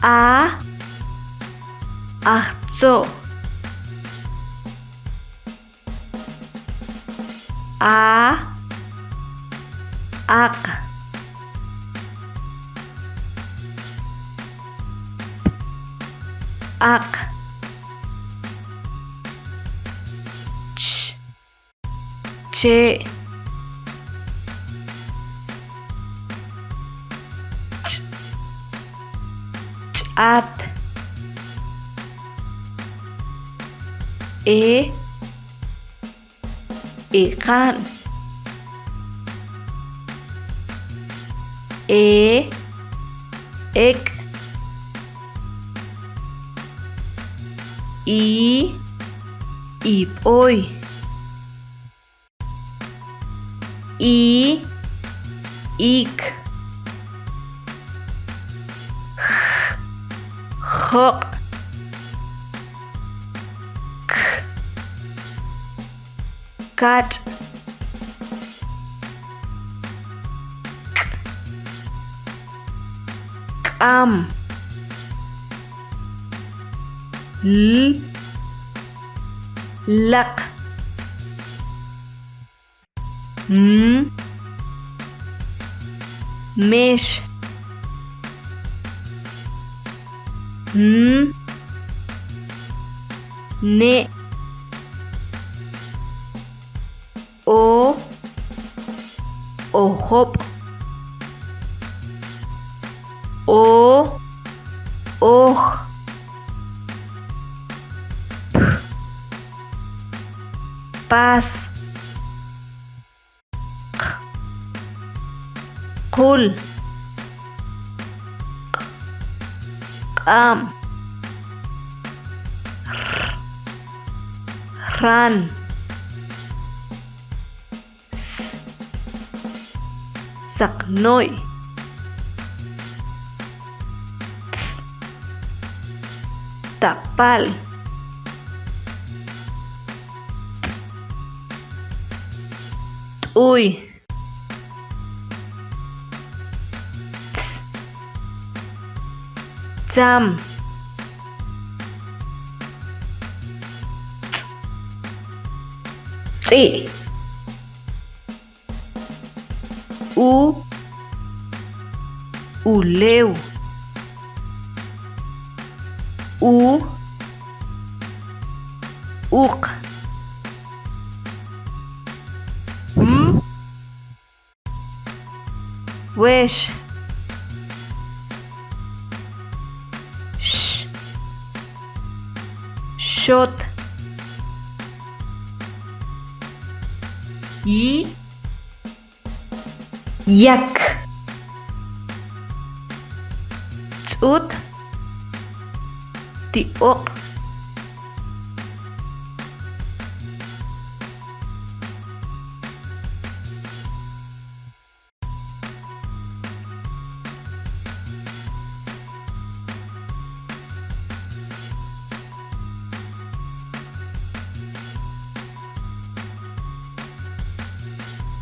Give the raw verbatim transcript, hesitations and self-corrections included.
आ, अख़चो। आ, अख़। अख़। च, चे। च, चात। ए, एकान। ए, एक। ई, इपोई। ई, ईख। ख़, ख़ोख़। ख, काट। क, काम। ल, लक। म, मेष। न, ने। ओ, ओख़ोप। ओ, ओख़। फ, पास। ख़, ख़ुल। ख़, ख़ाम। ख़्र, ख़्रान। स, सकनोई। त, तकपाल। त, तुई। च, चाम। च, चे। उ, उलेव। उ, उख़। व, वेष। ष, षोत। इ, यक। चुत, तिओक।